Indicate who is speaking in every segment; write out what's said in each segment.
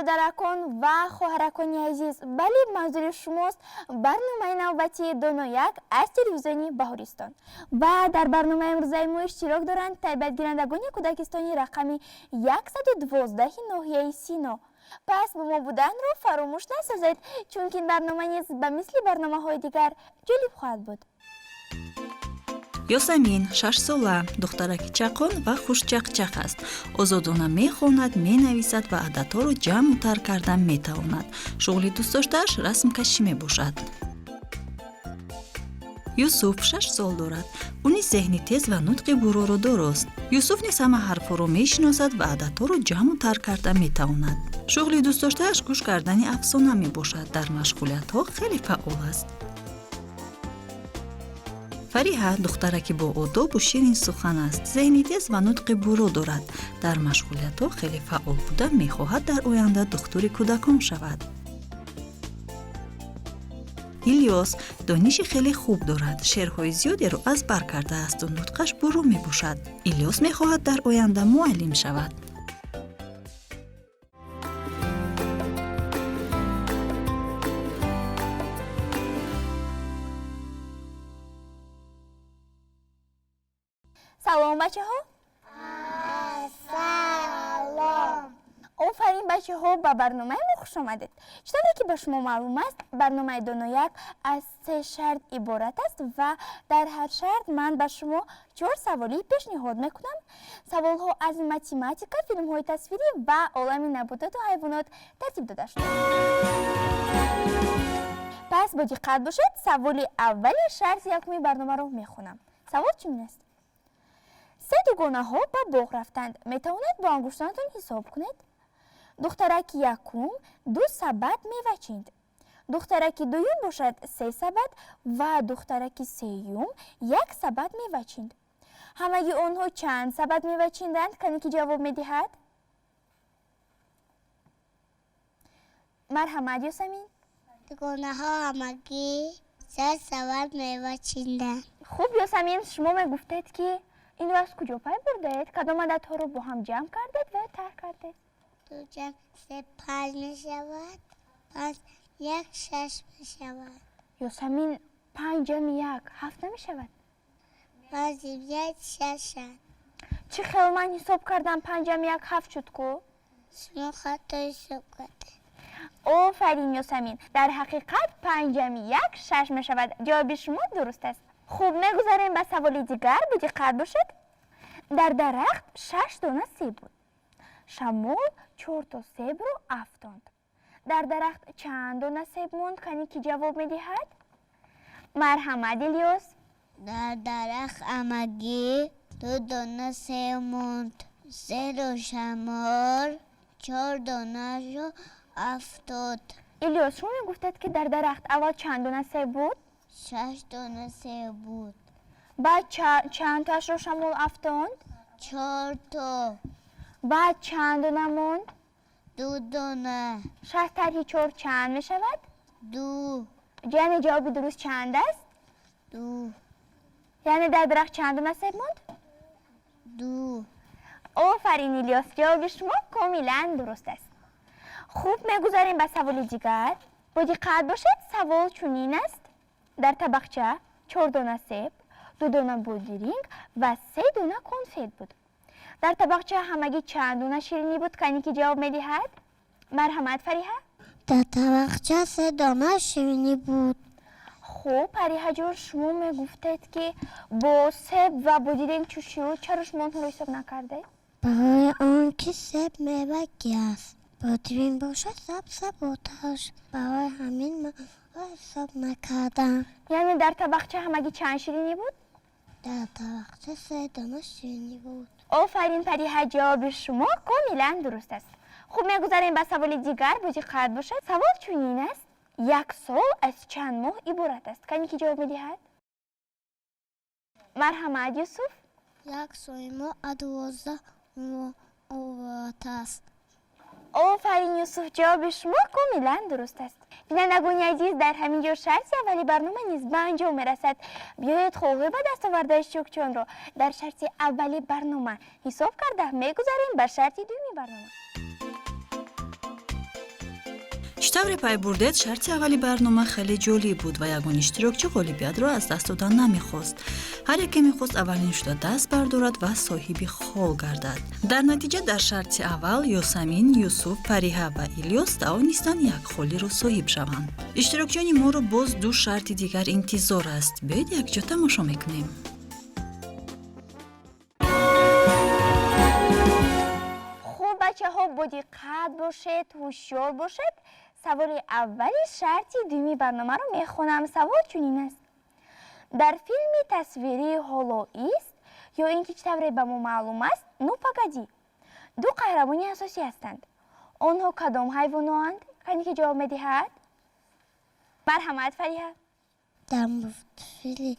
Speaker 1: Бародаракон ва хоҳаракони азиз, бале, манзури шумост барномаи навбатии Донояк аз телевизиони Баҳористон. Ва дар барномаи имрӯзаи мо иштирок доранд тарбиятгирандагони кӯдакистони рақами 112 ноҳияи Сино. Пас бо мо буданро фаромӯш насозед, чунки ин барнома низ ба мисли барномаҳои дигар ҷолиб хоҳад буд.
Speaker 2: Ёсамин 6-сола, духтараки чаққон ва хушчақчақ аст. Озодона мехонад, менависад ва ададҳоро ҷамъу тар карда метавонад. Шуғли дӯстдоштааш расмкашӣ мебошад. Юсуф 6 сол дорад. Ӯ низ зеҳни тез ва нутқи бурроро дорост. Юсуф низ ҳама ҳарфҳоро мешиносад ва ададҳоро ҷамъу тар карда метавонад. Шуғли дӯстдоштааш гӯш кардани афсона мебошад. Дар машғулиятҳо хеле фаъол аст. Фариҳа духтараки боодобу ширинсухан аст. Зеҳни тез ва нутқи бурро дорад. Дар машғулиятҳо хеле фаъол буда, мехоҳад дар оянда духтури кӯдакон шавад. Илёс дониши хеле хуб дорад, шеърҳои зиёдеро аз бар кардаасту нутқаш бурро мебошад. Илёс мехоҳад дар оянда муаллим шавад.
Speaker 1: Салом, бачаҳо!
Speaker 3: Салом!
Speaker 1: Офарин, бачаҳо, ба барномаи мо хуш омадед. Чӣ тавре ки ба шумо маълум аст, барномаи Донояк аз се шарт иборат аст ва дар ҳар шарт ман ба шумо чор саволӣ пешниҳод мекунам. Саволҳо аз математика, филмҳои тасвирӣ ва олами набототу ҳайвонот тартиб дода шудаанд. Пас бо диққат бошед, саволи аввали шарти якуми барномаро мехонам. Савол чунин аст: се дугонаҳо ба боғ рафтанд. Метавонед бо ангуштонатон ҳисоб кунед. Духтараки якум ду сабад мева чинд, духтараки дуюм бошад се сабад ва духтараки сеюм як сабад мева чинд. Ҳамаги онҳо чанд сабад мева чинданд? Кане, ки ҷавоб медиҳад? Марҳамат, Ёсамин.
Speaker 3: Дугонаҳо ҳамагӣ се сабад мева чинданд.
Speaker 1: Хуб, Ёсамин, шумо мегуфтед, ки инро аз куҷо пай бурдаед? Кадом ададҳоро бо ҳам ҷамъ кардед ва ё тарҳ кардед?
Speaker 3: Ду ҷамъ се панҷ мешавад, панҷ як шаш мешавад.
Speaker 1: Ёсамин, панҷ ҷамъи як ҳафт намешавад?
Speaker 3: Панҷ ҷамъ як шаш шад.
Speaker 1: Чӣ хел ман ҳисоб кардам, панҷ ҷамъи як ҳафт шуд ку?
Speaker 3: Шумо хато ҳисоб кардед.
Speaker 1: Офарин, Ёсамин, дар ҳақиқат панҷ ҷамъи як шаш мешавад. Ҷавоби шумо дуруст аст. Хуб, мегузарем ба саволи дигар. Бодиққат бошед. Дар дарахт шаш дона себ буд. Шамол чорто себро афтонд. Дар дарахт чанд дона себ монд? Кани, ки ҷавоб медиҳад? Марҳамат, Илёс.
Speaker 3: Дар дарахт ҳамагӣ ду дона себ монд, зеро шамол чор донаашро афтод.
Speaker 1: Илёс, шумо мегуфтед, ки дар дарахт аввал чанд дона себ буд?
Speaker 3: Шаш дона себ буд.
Speaker 1: Баъд чандтоашро шамол афтонд?
Speaker 3: Чорто.
Speaker 1: Баъд чанд дона монд?
Speaker 3: Ду дона.
Speaker 1: Шаш тарҳи чор чанд мешавад?
Speaker 3: Ду.
Speaker 1: Яъне ҷавоби дуруст чанд аст?
Speaker 3: Ду.
Speaker 1: Яъне дар дарахт чанд дона себ монд?
Speaker 3: Ду.
Speaker 1: Офарин, Илёс, ҷавоби шумо комилан дуруст аст. Хуб, мегузарем ба саволи дигар. Бо диққат бошед, савол чунин аст: дар табақча чор дона себ, ду дона бодиринг ва се дона конфет буд. Дар табақча ҳамагӣ чанд дона ширинӣ буд? Кани, ки ҷавоб медиҳад? Марҳамат, Фариҳа.
Speaker 3: Дар табақча се дона ширинӣ буд.
Speaker 1: Хуб, Фариҳаҷон, шумо мегуфтед, ки бо себ ва бодиринг чӯ шуд. Чаро шумо онҳоро ҳисоб накардед?
Speaker 3: Барои он ки себ мевагӣ аст, бодиринг бошад сабзавоташ. Барои ҳамин ман ҳисоб накардам.
Speaker 1: Яъне дар табақча ҳамагӣ чанд ширинӣ буд?
Speaker 3: Дар табақча се дона ширинӣ буд.
Speaker 1: Офарин, Фариҳа, ҷавоби шумо комилан дуруст аст. Хуб, мегузарем ба саволи дигар. Бо диққат бошед, савол чунин аст: як сол аз чанд моҳ иборат аст? Кани, ки ҷавоб медиҳад? Марҳамат, Юсуф.
Speaker 3: Як соли мо аз 12 моҳ иборат аст.
Speaker 1: Офарин, Юсуф, ҷавоби шумо комилан дуруст аст. Бинандагони азиз, дар ҳамин ҷо шарти аввали барнома низ ба анҷом мерасад. Биёед, холҳои ба даст овардаи иштирокчиёнро дар шарти аввали барнома ҳисоб карда, мегузарем ба шарти дуюми барнома.
Speaker 2: Чӣ тавре пай бурдед, шарти аввали барнома хеле ҷолиб буд ва ягон иштирокчӣ ғолибиятро аз даст додан намехост. Ҳар яке мехост аввалин шуда даст бардорад ва соҳиби хол гардад. Дар натиҷа, дар шарти аввал Ёсамин, Юсуф, Фариҳа ва Илёс тавонистанд як холиро соҳиб шаванд. Иштирокчиёни моро боз ду шарти дигар интизор аст. Биёед, якҷо тамошо мекунем.
Speaker 1: Хуб, бачаҳо, бодиққат бошед, ҳушёр бошед. Саволи аввали шарти дуюми барномаро мехонам. Савол чунин аст: дар филми тасвирии «Ҳолоист» ё ин ки чӣ тавре ба мо маълум аст, «Ну погоди», ду қаҳрамони асосӣ ҳастанд. Онҳо кадом ҳайвоноанд? Кане ки ҷавоб медиҳад? Марҳамат, Фариҳа.
Speaker 3: Дар мультфильми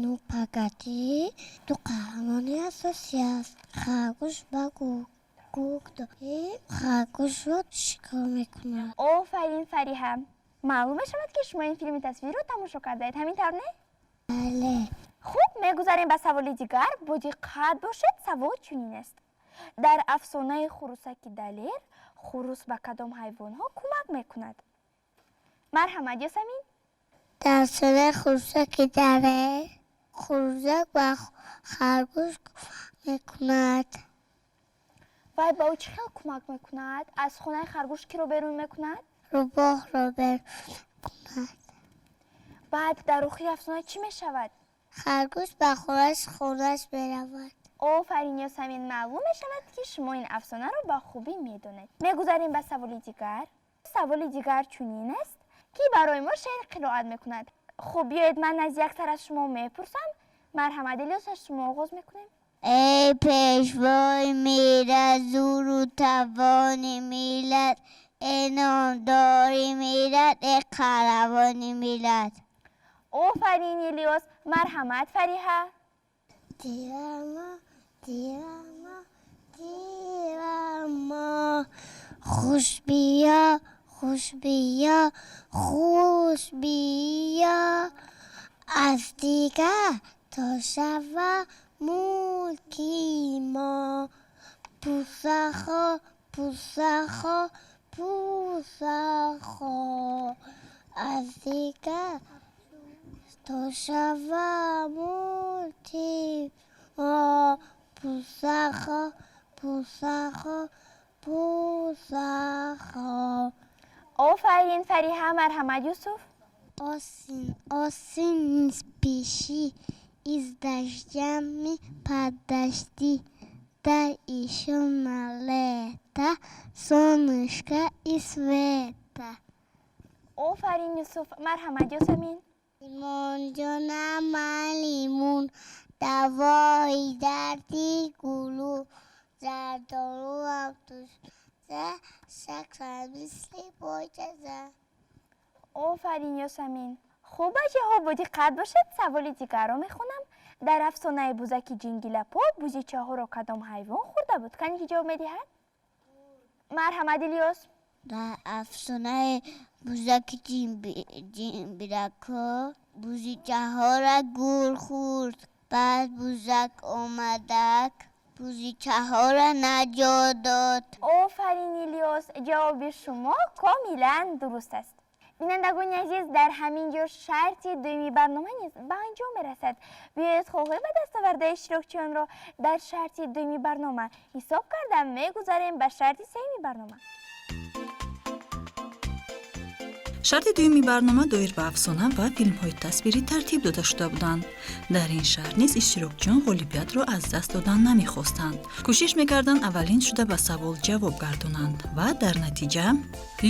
Speaker 3: «Ну погоди» ду қаҳрамони асосӣ аст: харгӯш ва гург. Гург доим харгӯшро шикор мекунад.
Speaker 1: Офарин, Фариҳа! Маълум мешавад, ки шумо ин филми тасвириро тамошо кардаед, ҳамин тавр, не?
Speaker 3: Бале.
Speaker 1: Хуб, мегузарем ба саволи дигар. Бодиққат бошед, савол чунин аст: дар афсонаи «Хурусаки далер» хурус ба кадом ҳайвонҳо кӯмак мекунад? Марҳамат, Ёсамин.
Speaker 3: Дар афсонаи «Хурусаки далер» хурусак ба харгӯш кӯмак мекунад.
Speaker 1: Вай ба ӯ чӣ хел кӯмак мекунад? Аз хонаи харгӯш киро берун мекунад?
Speaker 3: Рӯбоҳро берун мекунад.
Speaker 1: Баъд дар охири афсона чӣ мешавад?
Speaker 3: Харгӯш ба хонааш меравад.
Speaker 1: Офарин, Ёсамин! Маълум мешавад, ки шумо ин афсонаро ба хубӣ медонед. Мегузарем ба саволи дигар. Саволи дигар чунин аст: кӣ барои мо шеър қироат мекунад? Хуб, биёед, ман аз яктар аз шумо мепурсам. Марҳамат, Илёс, аз шумо оғоз мекунем.
Speaker 3: Эй пешвои миллат, зӯру тавони миллат, эй номдори миллат, эй қаҳравони миллат.
Speaker 1: Офарин, Илёс! Марҳамат, Фариҳа.
Speaker 3: Тирамо, тирамо, тирамо, хуш биё, хуш биё, хуш биё, аз дигар то шава мулки мо. Бӯсаҳо, бӯсаҳо, бӯсаҳо, аз дигар то шава мулки мо. Бӯсаҳо, бӯсаҳо, бӯсаҳо.
Speaker 1: Офарин, Фариҳа! Марҳамат, Юсуф.
Speaker 3: Осень, осень, не спеши и с дождями подожди. Дай еще на лето солнышко и света.
Speaker 1: Офарин, Юсуф! Марҳамат, Ёсамин.
Speaker 3: Лимон ҷонам, лимон, давои дарди гулӯ, зардолуам тоза, шаклам мисли боҷаза.
Speaker 1: Офарин, Ёсамин! Хуб, бачаҳо, бодиққат бошед, саволи дигарро мехонам. Дар афсонаи «Бузаки ҷингилапо» бузичаҳоро кадом ҳайвон хӯрда буд? Кане ки ҷавоб медиҳад? Марҳамат, Илёс.
Speaker 3: Дар афсонаи «Бузаки ҷингилапо» бузичаҳоро гург хӯрд. Баъд бузак омадак бузичаҳоро наҷот дод.
Speaker 1: Офарин, Илёс! Ҷавоби шумо комилан дуруст аст. Бинандагони азиз, дар ҳамин ҷо шарти дуюми барнома низ ба анҷом мерасад. Биёед, холҳои ба дастовардаи иштирокчиёнро дар шарти дуюми барнома ҳисоб карда, мегузарем ба шарти сеюми барнома.
Speaker 2: Шарти дуюми барнома доир ба афсона ва филмҳои тасвирӣ тартиб дода шуда буданд. Дар ин шарт низ иштирокчиён ғолибиятро аз даст додан намехостанд, кӯшиш мекарданд аввалин шуда ба савол ҷавоб гардонанд ва дар натиҷа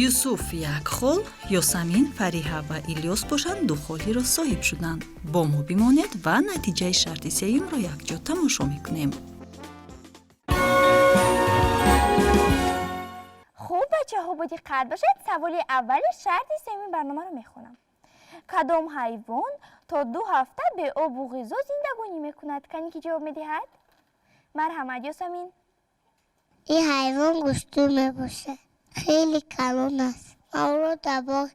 Speaker 2: Юсуф як хол, Ёсамин, Фариҳа ва Илёс бошанд, ду холиро соҳиб шуданд. Бо мо бимонед ва натиҷаи шарти сеюмро якҷо тамошо мекунем.
Speaker 1: Хуб, бачаҳо, бодиққат бошед, саволи аввали шарти сеюми барномаро мехонам. Кадом ҳайвон то 2 ҳафта беобу ғизо зиндагонӣ мекунад? Кане ки ҷавоб медиҳад? Марҳамат, Ёсамин.
Speaker 3: Ин ҳайвон уштур мебошад. Хеле калон аст. Ман ӯро дар боғи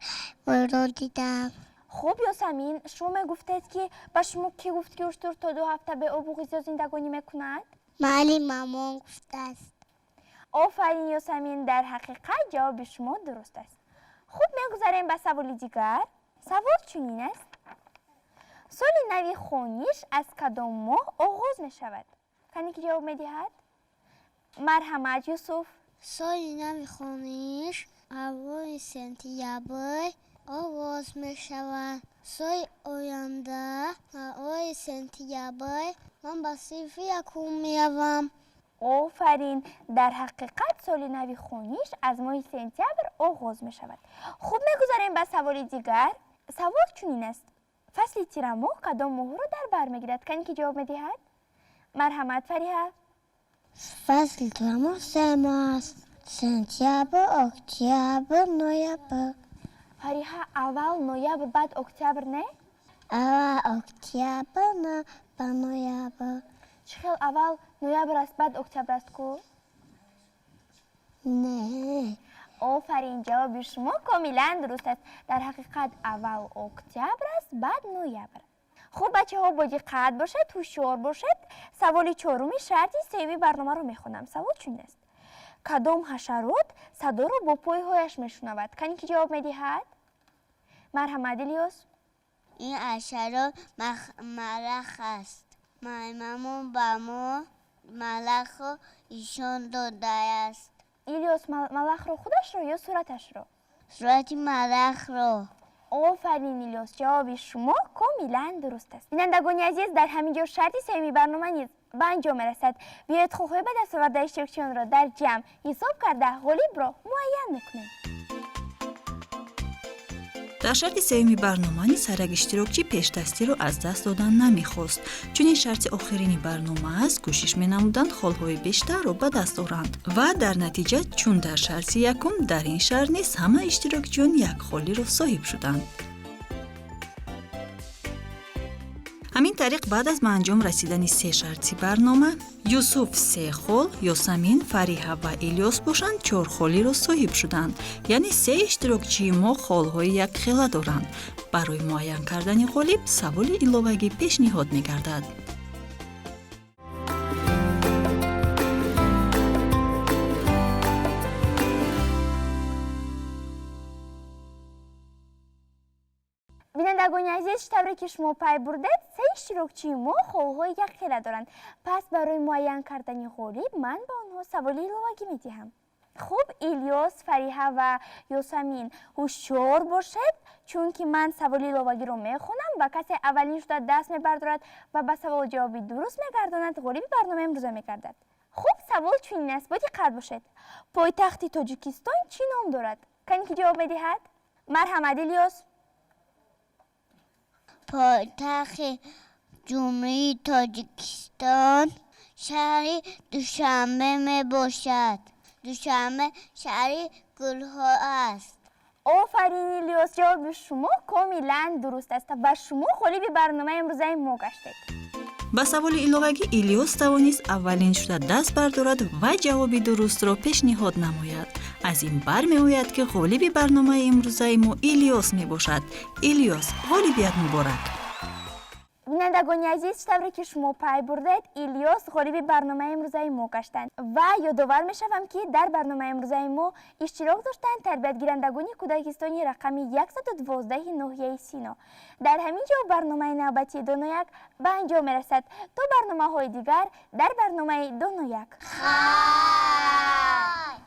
Speaker 3: ҳайвонот дидаам.
Speaker 1: Хуб, Ёсамин, шумо мегуфтед, ки ба шумо кӣ гуфт, ки уштур то 2 ҳафта беобу ғизо зиндагонӣ мекунад?
Speaker 3: Муаллимамон гуфтааст.
Speaker 1: Офарин, Ёсамин! Дар ҳақиқат, ҷавоби шумо дуруст аст. Хуб, мегузарем ба саволи дигар. Савол чунин аст: соли нави хониш аз кадом моҳ оғоз мешавад? Кане ки ҷавоб медиҳад? Марҳамат, Юсуф.
Speaker 3: Соли нави хониш аввали сентябр оғоз мешавад. Соли оянда аввали сентябр ман ба синфи якум меравам.
Speaker 1: Офарин! Дар ҳақиқат соли нави хониш аз моҳи сентябр оғоз мешавад. Хуб, мегузарем ба саволи дигар. Савол чунин аст: фасли тирамоҳ кадом моҳро дар бар мегирад? Кане ки ҷавоб медиҳад? Марҳамат, Фариҳа.
Speaker 3: Фасли тирамоҳ се моҳ аст: сентябр, октябр, ноябр.
Speaker 1: Фариҳа, аввал ноябр, баъд октябр, не?
Speaker 3: Аввал октябр, на ба ноябр.
Speaker 1: Чӣ хел аввал ноябр аст, баъд октябр аст ку?
Speaker 3: Не.
Speaker 1: Офарин, ҷавоби шумо комилан дуруст аст. Дар ҳақиқат аввал октябр аст, баъд ноябр. Хуб, бачаҳо, бо диққат бошед, ҳушёр бошед. Саволи чоруми шарти сеюми барномаро мехонам. Савол чунин аст: кадом ҳашарот садоро бо пойҳояш мешунавад? Кане ки ҷавоб медиҳад? Марҳамат, Илёс.
Speaker 3: Ин ҳашарот малах аст. Маймамон ба мо малахро нишон додааст.
Speaker 1: Илёс, малахро худашро ё сураташро?
Speaker 3: Сурати малахро.
Speaker 1: Офарин, Илёс, ҷавоби шумо комилан дуруст аст. Бинандагони азиз, дар ҳамин ҷо шарти сеюми барнома низ ба анҷом мерасад. Биёед, холҳои ба даст овардаи иштирокчиёнро дар ҷамъ ҳисоб карда, ғолибро муайян мекунем.
Speaker 2: Дар шарти сеюми барнома низ ҳар як иштирокчӣ пешдастиро аз даст додан намехост. Чунин шарти охирини барнома аст, кӯшиш менамуданд холҳои бештарро ба даст оранд ва дар натиҷа, чун дар шарти якум, дар ин шарт низ ҳама иштирокчиён як холиро соҳиб шуданд. Ҳамин тариқ, баъд аз ба анҷом расидани се шарти барнома, Юсуф се хол, Ёсамин, Фариҳа ва Илёс бошанд, чор холиро соҳиб шуданд. Яъне се иштирокчии мо холҳои якхела доранд. Барои муайян кардани ғолиб саволи иловагӣ пешниҳод мегардад.
Speaker 1: Бинандагони азиз, чӣ тавре ки шумо пай бурдед, се иштирокчии мо холҳои якхела доранд. Пас барои муайян кардани ғолиб ман ба онҳо саволи иловагӣ медиҳам. Хуб, Илёс, Фариҳа ва Ёсамин, ҳушёр бошед, чунки ман саволи иловагиро мехонам ва касе аввалин шуда даст мебардорад ва ба савол ҷавоби дуруст мегардонад, ғолиби барномаи имрӯза мегардад. Хуб, савол чунин аст, бо диққат бошед. Пойтахти Тоҷикистон чӣ ном дорад? Кане ки ҷавоб медиҳад? Марҳамат, Илёс.
Speaker 3: Пойтахти Ҷумҳурии Тоҷикистон шаҳри Душанбе мебошад. Душанбе шаҳри гулҳо аст.
Speaker 1: Офарин, Илёс, ҷавоби шумо комилан дуруст аст ва шумо ғолиби барномаи имрӯзаи мо гаштед.
Speaker 2: Ба саволи иловагӣ Илёс тавонист аввалин шуда даст бардорад ва ҷавоби дурустро пешниҳод намояд. Аз ин бармеояд, ки ғолиби барномаи имрӯзаи мо Илёс мебошад. Илёс, ғолибият муборак!
Speaker 1: Бинандагони азиз, чӣ тавре ки шумо пай бурдед, Илёс ғолиби барномаи имрӯзаи мо гаштанд ва ёдовар мешавам, ки дар барномаи имрӯзаи мо иштирок доштанд тарбиятгирандагони кӯдакистони рақами 112 ноҳияи Сино. Дар ҳамин ҷо барномаи навбатии Донояк ба анҷом мерасад. То барномаҳои дигар дар барномаи Донояк.
Speaker 3: Хай.